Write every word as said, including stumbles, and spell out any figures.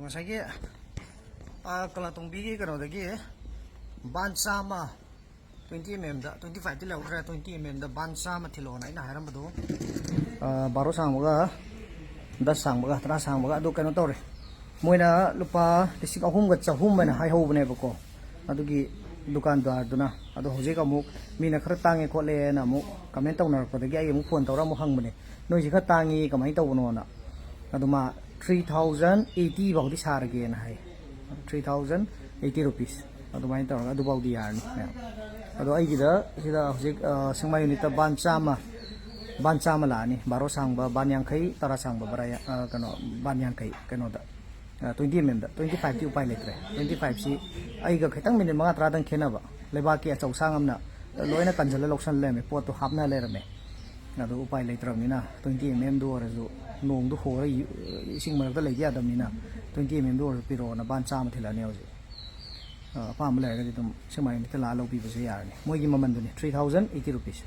ꯉꯁꯥꯏꯒꯤ ꯀꯂꯥꯇꯣꯡꯕꯤꯒꯤ ꯀꯩꯅꯣꯗꯒꯤ ꯕꯥꯟ ꯆꯥꯝꯃ, ꯇ꯭ꯋꯦꯟꯇꯤ ꯑꯦꯝ ꯑꯦꯝꯗ, ꯇ꯭ꯋꯦꯟꯇꯤ ꯐꯥꯏꯚꯇꯤ ꯂꯧꯈ꯭ꯔꯦ, ꯇ꯭ꯋꯦꯟꯇꯤ ꯑꯦꯝ ꯑꯦꯝꯗ ꯕꯥꯟ ꯆꯥꯝꯃ ꯊꯤꯜꯂꯛꯑꯣꯅ ꯑꯩꯅ ꯍꯥꯏꯔꯝꯕꯗꯣ, ꯕꯥꯔꯣ ꯁꯥꯡꯕꯒ ꯗꯁ ꯁꯥꯡꯕꯒ ꯇꯔꯥ ꯁꯥꯡꯕꯒ ꯑꯗꯨ ꯀꯩꯅꯣ ꯇꯧꯔꯦ, ꯃꯣꯏꯅ ꯂꯨꯄꯥ ꯂꯤꯁꯤꯡ ꯑꯍꯨꯝꯒ ꯆꯍꯨꯝ ꯍꯥꯏꯅ ꯍꯥꯏꯍꯧꯕꯅꯦꯕꯀꯣ꯫ ꯑꯗꯨꯒꯤ ꯗꯨꯀꯥꯟꯗꯥꯔꯗꯨꯅ꯫ ꯑꯗꯣ ꯍꯧꯖꯤꯛ ꯑꯃꯨꯛ ꯃꯤꯅ ꯈꯔ ꯇꯥꯡꯉꯦ ꯈꯣꯠꯂꯦꯅ ꯑꯃꯨꯛ ꯀꯃꯦꯟ ꯇꯧꯅꯔꯛꯄꯗꯒꯤ ꯑꯩ ꯑꯃꯨꯛ ꯐꯣꯟ ꯇꯧꯔ ꯑꯃꯨꯛ ꯍꯪꯕꯅꯦ, ꯅꯣꯏꯁꯤ ꯈꯔ ꯇꯥꯡꯉꯤ, ꯀꯃꯥꯏꯅ ꯇꯧꯕꯅꯣꯅ꯫ ꯑꯗꯨ ꯃꯥ ꯊ꯭ꯔꯤ ꯊꯥꯎꯖꯟ ꯑꯩꯠꯇꯤ ꯐꯥꯎꯗꯤ ꯁꯥꯔꯒꯦꯅ ꯍꯥꯏ꯫ ꯊ꯭ꯔꯤ ꯊꯥꯎꯖꯟ ꯑꯩꯠꯇꯤ ꯔꯨꯄꯤꯁ ꯑꯗꯨꯃꯥꯏꯅ ꯇꯧꯔꯒ ꯑꯗꯨꯐꯥꯎꯗꯤ ꯌꯥꯔꯅꯤ, ꯃꯌꯥꯝ꯫ ꯑꯗꯣ ꯑꯩꯒꯤꯗ ꯁꯤꯗ ꯍꯧꯖꯤꯛ ꯁꯦꯡꯃꯥꯏ ꯌꯨꯅꯤꯠꯇ ꯕꯥꯟ ꯆꯥꯝꯃ, ꯕꯥꯟ ꯆꯥꯝꯃ ꯂꯥꯛꯑꯅꯤ, ꯕꯥꯔꯣ ꯁꯥꯡꯕ ꯕꯥꯟ ꯌꯥꯡꯈꯩ, ꯇꯔꯥ ꯁꯥꯡꯕ ꯕꯔꯥ ꯀꯩꯅꯣ, ꯕꯥꯟ ꯌꯥꯡꯈꯩ ꯀꯩꯅꯣꯗ, ꯇ꯭ꯋꯦꯟꯇꯤ ꯑꯦꯝ ꯑꯦꯝꯗ꯫ ꯇ꯭ꯋꯦꯟꯇꯤ ꯐꯥꯏꯚꯇꯤ ꯎꯄꯥꯏ ꯂꯩꯇ꯭ꯔꯦ꯫ ꯇ꯭ꯋꯦꯟꯇꯤ ꯐꯥꯏꯚꯁꯤ ꯑꯩꯒ ꯈꯤꯇꯪ ꯃꯤꯅꯤꯠ ꯃꯉꯥ ꯇꯔꯥꯗꯪ ꯈꯦꯠꯅꯕ, ꯂꯩꯕꯥꯛꯀꯤ ꯑꯆꯧ ꯑꯁꯥꯡ ꯑꯃꯅ ꯂꯣꯏꯅ ꯀꯟꯁꯤꯜꯂ ꯂꯧꯁꯜ ꯂꯩꯔꯝꯃꯦ, ꯄꯣꯠꯇꯣ ꯍꯥꯞꯅ ꯂꯩꯔꯝꯃꯦ꯫ ꯑꯗꯨ ꯎꯄꯥꯏ ꯂꯩꯇ꯭ꯔꯕꯅꯤꯅ ꯇ꯭ꯋꯦꯟꯇꯤ ꯑꯦꯝ ꯑꯦꯝꯗꯨ ꯑꯣꯏꯔꯁꯨ, ꯅꯣꯡꯗꯨ ꯍꯣꯔ ꯏꯁꯤꯡ ꯃꯔꯛꯇ ꯂꯩꯗꯤ ꯌꯥꯗꯕꯅꯤꯅ, ꯇ꯭ꯋꯦꯟꯇꯤ ꯑꯦꯝ ꯑꯦꯝꯗꯨ ꯑꯣꯏꯔꯁꯨ ꯄꯤꯔꯛꯑꯣꯅ ꯕꯥꯟ ꯆꯥꯝꯃ ꯊꯤꯜꯂꯛꯑꯅꯤ ꯍꯧꯖꯤꯛ꯫ ꯑꯄꯥꯝꯕ ꯂꯩꯔꯒꯗꯤ ꯑꯗꯨꯝ ꯁꯦꯡꯃꯥꯏ ꯌꯨꯅꯤꯠꯇ ꯂꯥꯛꯑ ꯂꯧꯕꯤꯕꯁꯨ ꯌꯥꯔꯅꯤ꯫ ꯃꯣꯏꯒꯤ ꯃꯃꯜꯗꯨꯅꯤ, ꯊ꯭ꯔꯤ ꯊꯥꯎꯖꯟ ꯑꯩꯠꯇꯤ ꯔꯨꯄꯤꯁ꯫